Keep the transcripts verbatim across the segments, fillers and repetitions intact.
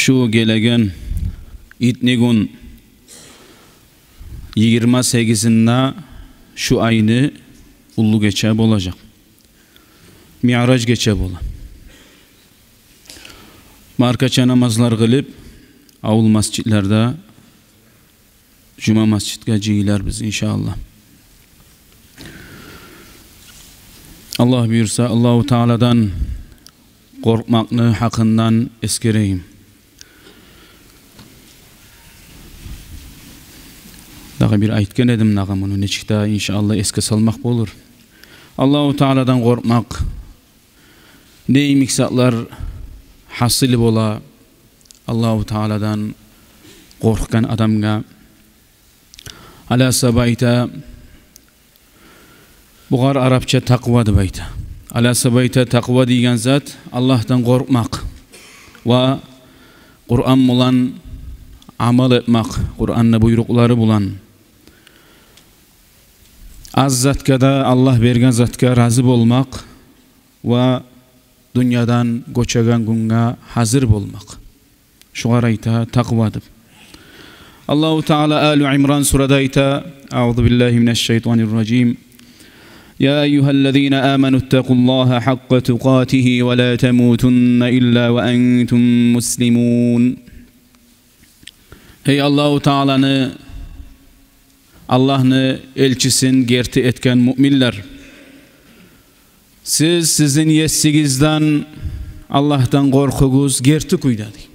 Шу гелеген итни гюн, йигирма сегизинде шу айны уллу гече болажакъ. Миъраж гече бола. Маркача намазлар къылып, авул межитлерде жума межитге жыйыларбыз, иншааллагь. Аллагь буюрса, Аллагьу Тааладан къоркъмакъны гьакъындан эсгерейим. Дагъы бир айтгъан эдим дагъы муну, нечик де, иншааллагь, эсге салмакъ болур. Аллагьу Тааладан къоркъмакъ. Не йимик затлар гьасил бола Аллагьу Тааладан къоркъгъан адамгъа? Аласа бу айта, бугъар арапча такъва деп айта. Аласа бу айта, такъва деген зат Аллагьдан къоркъмакъ ва Къуран булан амал этмакъ, Къуранны буйрукълары булан. Аз затгъа да, Аллагь берген затгъа рази болмакъ ва дюньядан гёчеген гюнге гьазир болмакъ. Шугъар айта такъва деп. Аллагьу Таала Алу Имран сурада айта: أعوذ بالله من الشيطان الرجيم. يا أيها الذين آمنوا اتقوا الله حق تقاته ولا تموتن إلا وأنتم مسلمون. Гьей Аллагьу Тааланы, Аллагьны элчисин герти этген муъминлер, сиз сизин Есигизден, Аллагьдан къоркъугъуз герти кюйде, дей.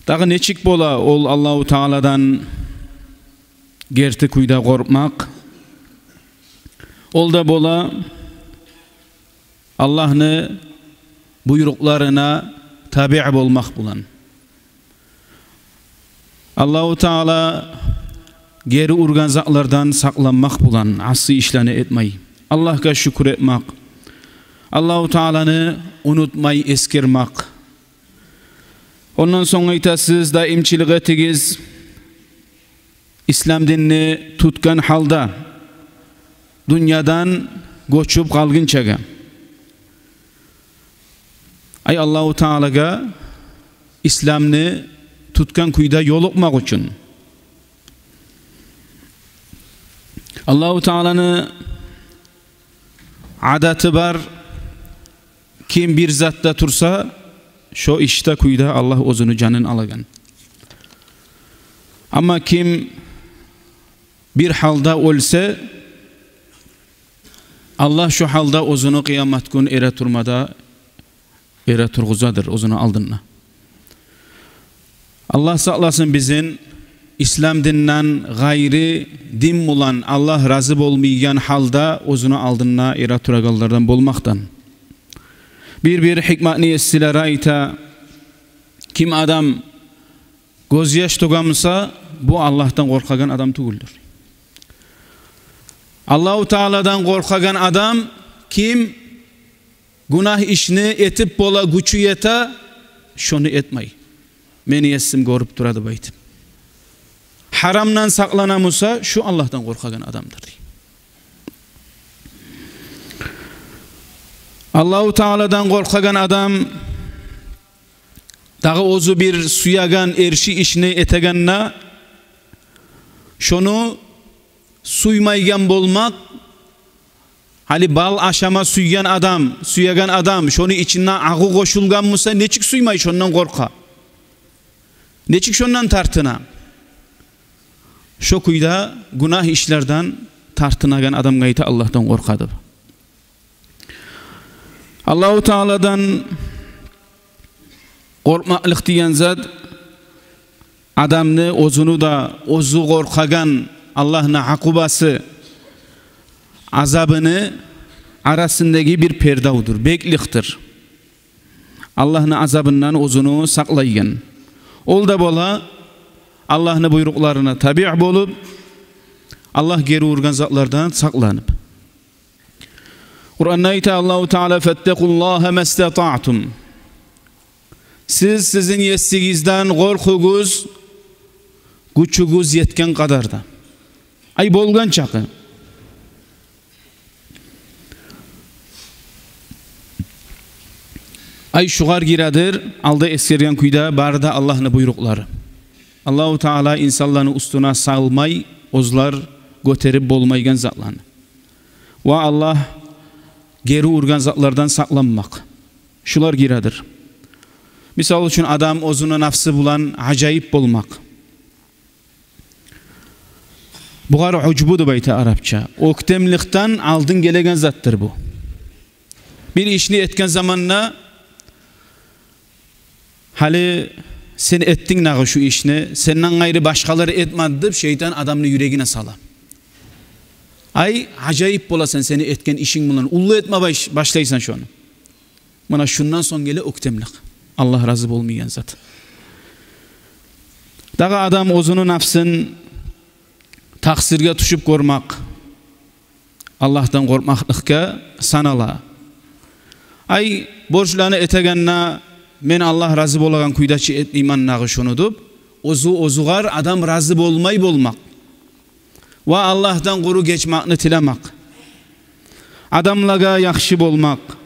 Дагъы нечик бола ол Аллагьу Тааладан герти кюйде къоркъмакъ? Ол да бола Аллагьны буйрукъларына табиъ болмакъ булан. Аллагьу Таала гери ургъан затлардан сакъланмакъ булан, асси ишлени этмей. Аллагьгъа шюкюр этмакъ. Аллагьу Тааланы унутмай эсгермакъ. Ондан сонг айта: сиз даимчилик этигиз ислам динни тутгъан гьалда, дюньядан гёчюп къалгъынчагъа. Ай, Аллагьу Таалагъа исламны тутгъан кюйде ёлукъмакъ учун. Аллагьу Тааланы адаты бар, ким бир затда турса, шо ишде, кюйде Аллагь оьзюню жанын алагъан. Амма ким бир гьалда оьлсе, Аллагь шо гьалда оьзюню къыямат гюн эретурмада эретургъузадыр оьзюню алдында. Аллагь сакъласын бизин ислам динден гъайры дин булан Аллагь рази болмайгъан гьалда оьзюню алдында эретурагъанлардан болмакъдан. Бир-бир гьикматны еслери айта: ким адам гёзьяш тёгемусе, бу Аллагьдан къоркъагъан адам тюгюлдюр. Аллагьу Тааладан къоркъагъан адам ким гюнагь ишни этип бола гючю ете, шону этмей, мени Есим гёрюп тура деп айтып, гьарамдан сакъланамусе, шу Аллагьдан къоркъагъан адамдыр, дей. Аллагьу Тааладан къоркъагъан адам дагъы оьзю бир сюеген эрши ишни этегенде, шону сюймейген болмакъ. Гьали бал ашама сюйген адам, сюеген адам, шону ичинде агъу къошулгъанмуса, нечик сюймей, шондан къоркъа? Нечик шондан тартына? Шо кюйде гюнагь ишлерден тартынагъан адамгъа айта Аллагьдан къоркъа деп. Аллагьу Тааладан къоркъмакълыкъ деген зат адамны оьзюню де, оьзю къоркъагъан Аллагьны акъубасы, азабыны арасындагъы бир пердавдур, бекликдир. Аллагьны азабындан оьзюню сакълайгъан. Ол да бола Аллагьны буйрукъларына табиъ болуп, Аллагь гери ургъан затлардан сакъланып. Къуранда айта Аллагьу Таала: «Фаттакъуллагьа мастатаътум». Сиз сизин Есигизден къоркъугъуз, гючюгюз етген къадарда. Ай, болгъан чакъы. Ай, шугъар гиредир, алда эсгерген кюйде, бары да Аллагьны буйрукълары. Аллагьу Таала инсанланы уьстюне салмай, оьзлер гётерип болмайгъан затланы. Ва Аллагь гери ургъан затлардан сакъланмакъ. Шулар гиредир. Мисал учун, адам оьзюню нафсы булан ажайып болмакъ. Бугъар ужбу деп айта арапча. Оьктемликден алдын гелеген затдыр бу. Бир ишни этген заманда, гьали сен этдинг дагъы шу ишни, сенден къайры башгъалар этмеди деп шайтан адамны юрегине сала. Ай, ажайып боласан сени этген ишинг булан, уллу этме баш-, башлайсан шону. Муна шундан сонг геле оьктемлик. Аллагь рази болмайгъан зат. Дагъы адам оьзюню нафсын такъсирге тюшюп гёрмек Аллагьдан къоркъмакълыкъгъа санала. Ай, борчланы этегенде мен Аллагь рази болагъан кюйде чи этмеймен дагъы шуну деп, оьзю оьзюгер адам рази болмай болмакъ. Ва Аллагьдан къуру гечмекни тилемек. Адамлагъа яхшы болмакъ,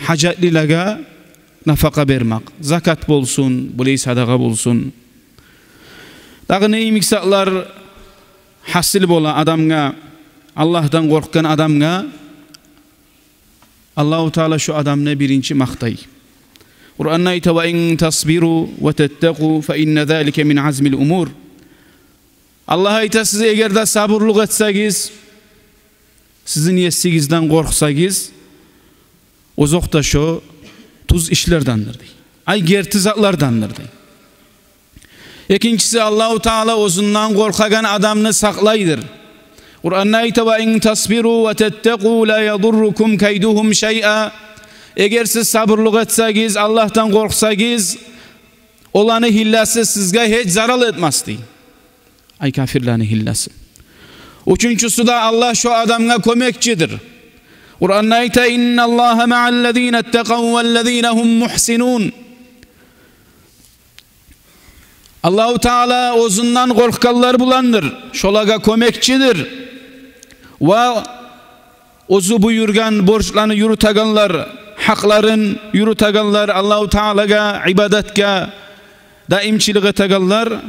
гьажатлылагъа нафакъа бермек. Закат болсун, булай садагъа болсун. Дагъы не йимик затлар гьасил бола адамгъа, Аллагьдан къоркъгъан адамгъа? Аллагьу Таала шу адамны биринчи макътай. Къуранда айта: «Ва ин тасбиру ва таттакъу фа инна залика мин азмил умур». Аллагь айта: «Сиз эгер де сабурлукъ этсегиз, сизин есигизден къоркъсагъыз, озокъда шо тюз ишлердендир», — дей. Ай, герти затлардандыр, дей. Экинчиси, Аллагьу Таала оьзюнден къоркъагъан адамны сакълайдыр. Къуранда айта: «Ва ин тасбиру ва таттакъу ла ядуррукум кайдугьум шайъа». Эгер сиз сабурлукъ этсегиз, Аллагьдан къоркъсагъыз, оланы гьилласы сизге гьеч зарал этмес, дей. Ай, капирлени гьилласы. Уьчюнчюсю де, Аллагь шо адамгъа кёмекчидир. Къуранда айта: «Инналлагьа маъаллазина ттакъав валлазина гьум мугьсинун». Аллагьу Таала оьзюнден къоркъгъанлар буландыр, шолагъа кёмекчидир. Ва оьзю буюргъан борчланы юрютегенлер, гьакъларын юрютегенлер, Аллагьу Таалагъа ибадатгъа даимчилик этегенлер,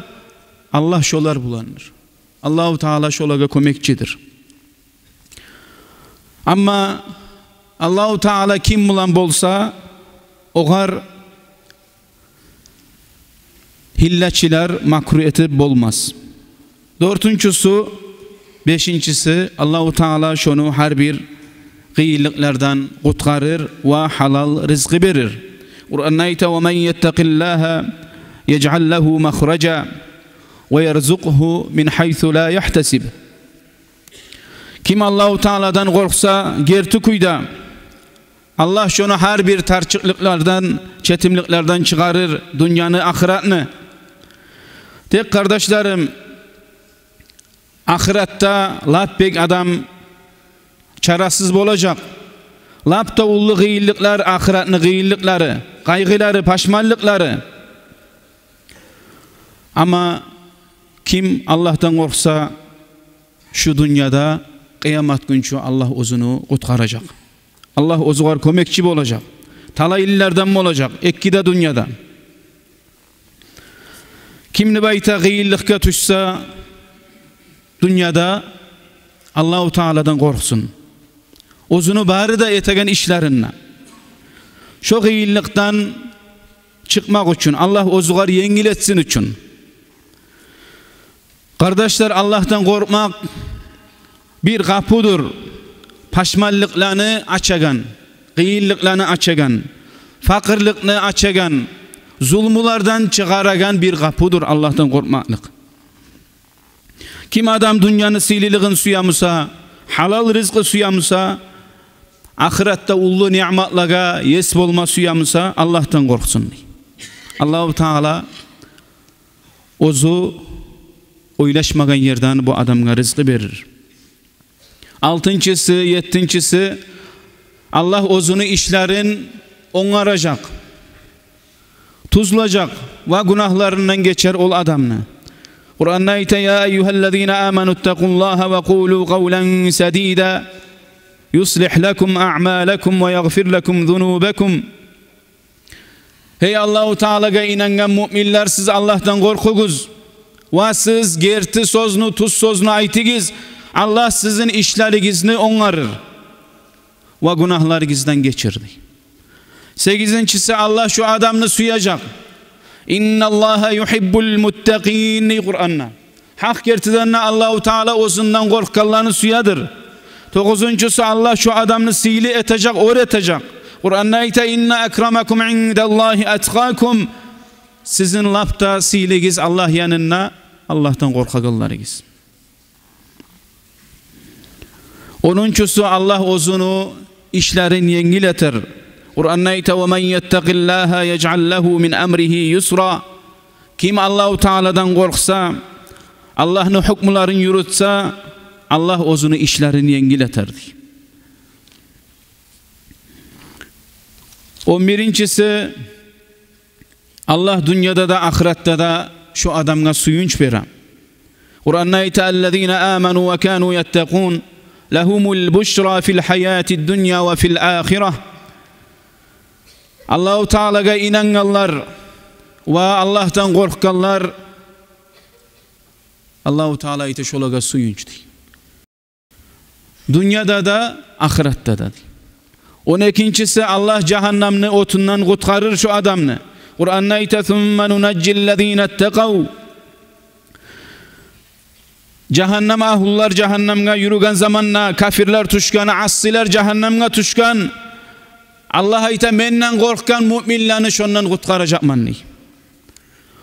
Аллагь шолар буландыр. Аллагьу Таала шолагъа кёмекчидир. Амма Аллагьу Таала ким булан болса, огъар гьиллачылар макру этип болмас. Дёртюнчюсю, бешинчиси, Аллагьу Таала шону гьар бир къыйынлыкълардан къутгъарыр ва гьалал ризкъы берир. Къуранда айта: «Ва ман яттакъиллагьа яжъал лагьу махража ва ярзукъгьу мин гьайсу ла яхтасиб». Ким Аллагьу Тааладан къоркъса, герти кюйде, Аллагь шону гьар бир тарчыкълыкълардан, четимликлерден чыгъарыр, дюньяны, ахыратны. Тек, къардашларым, ахыратда лап бек адам чарасыз болажакъ. Лап да уллу къыйынлыкълар ахыратны къыйынлыкълары, къайгъылары, пашманлыкълары. Амма ким Аллагьдан къоркъса, шу дюньяда, къыямат гюнчю Аллагь оьзюню къутгъаражакъ. Аллагь оьзюгъар кёмекчи болажакъ. Талайлылардан болажакъ эки де дюньяда. Ким де бир къыйынлыкъгъа тюшсе дюньяда, Аллагьу Тааладан къоркъсун. Оьзюню бары да этеген ишлеринде шо къыйынлыкъдан чыкъмакъ учун, Аллагь оьзюгъар енгил этсин учун. Къардашлар, Аллагьдан къоркъмакъ бир къапудур, пашманлыкъланы ачагъан, къыйынлыкъланы ачагъан, факъырлыкъны ачагъан, зулмулардан чыгъарагъан бир къапудур Аллагьдан къоркъмакълыкъ. Ким адам дюньяны сыйлылыгъын сюе буса, гьалал ризкъы сюе буса, ахыратда уллу ниъматлагъа ес болма сюе буса, Аллагьдан къоркъсун, дей. Аллагьу Таала оьзю ойлашмагъан ерден бу адамгъа ризкъы берир. Алтынчысы, еттинчиси, Аллагь оьзюню ишлерин онгаражакъ, тюзлежек ва гюнагьларындан гечер ол адамны. Къуранда айта: «Я айюгьаллазина аману ттакъуллагьа ва къулу къавлан садида, юслигь лакум аъмалакум ва ягъфир лакум зунубакум». Гьей Аллагьу Таалагъа инангъан муъминлер, сиз Аллагьдан къоркъугъуз. Ва сиз герти сёзню, тюз сёзню айтыгъыз. Аллагь сизин ишлеригизни онгарыр ва гюнагьларыгъыздан гечирир. Сегизинчиси, Аллагь шу адамны сюежек. «Инналлагьа югьиббул муттакъин» дей Къуранда. Гьакъ гертиден де Аллагьу Таала оьзюнден къоркъгъанланы сюедир. Тогъузунчусу, Аллагь шу адамны сыйлы этежек, оьр этежек. Къуранда айта: «Инна акрамакум индаллагьи аткъакум». Сизин лап да сыйлыгъыз Аллагь янында Аллагьдан къоркъагъанларыгъыз. Онунчусу, Аллагь оьзюню ишлерин енгил этер. Къуранда айта: «Ва ман яттакъиллагьа яжъал лагьу мин амригьи юсра». Ким Аллагьу Тааладан къоркъса, Аллагьны гьукмуларын юрютсе, Аллагь оьзюню ишлерин енгил этер дей. Он биринчиси, Аллагь дюньяда да, ахыратда да шу адамгъа сююнч бере. Къуранда айта: «Аллазина аману ва кану яттакъун, лагьумул бушра фил гьаятид дунья ва фил ахира». Аллагьу Таалагъа инангъанлар ва Аллагьдан къоркъгъанлар, Аллагьу Таала айта, шолагъа сююнч дей. Дюньяда да, ахыратда да дей. Он экинчиси, Аллагь жагьаннамны отундан къутгъарыр шу адамны. Къуранда айта: «Сумма нунажжиллазина ттакъав». Жагьаннам агьлулар жагьаннамгъа юрюген заманда, капирлер тюшген, асилер жагьаннамгъа тюшген, Аллагь айта: «Менден къоркъгъан муъминлени шондан къутгъаражакъман», – дей.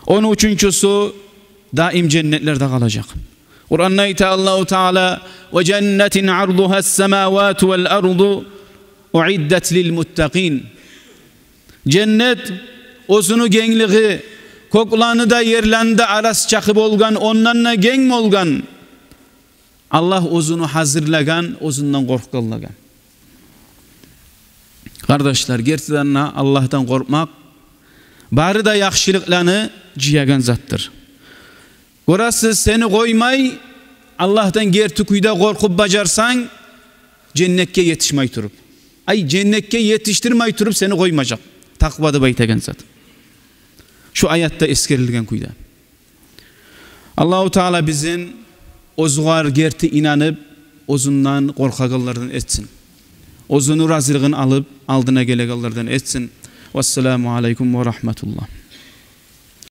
Он уьчюнчюсю, даим женнетлерде къалажакъ. Къуранда айта Аллагьу Таала: «Ва жаннатин ардугьас самавату вал арду уиддат лил муттакъин». Женнет, оьзюню генглиги кёклени де, ерлени де арасы чакъы болгъан, ондан да генг болгъан, Аллагь оьзюню гьазирлеген оьзюнден къоркъгъанлагъа. Къардашлар, гертиден де Аллагьдан къоркъмакъ бары да яхшылыкъланы жыягъан затдыр. Гёресиз, сени къоймай, Аллагьдан герти кюйде къоркъуп бажарсанг, женнетге етишмей туруп. Ай, женнетге етишдирмей туруп сени къоймажакъ такъва деп айтагъан зат. Шу аятда эсгерилген кюйде. Аллагьу Таала бизин оьзюгер герти инанып, оьзюнден къоркъагъанлардан этсин. Оьзюню разилигин алып, алдына гелегенлерден этсин. Вассаламу алейкум ва рагьматуллагь.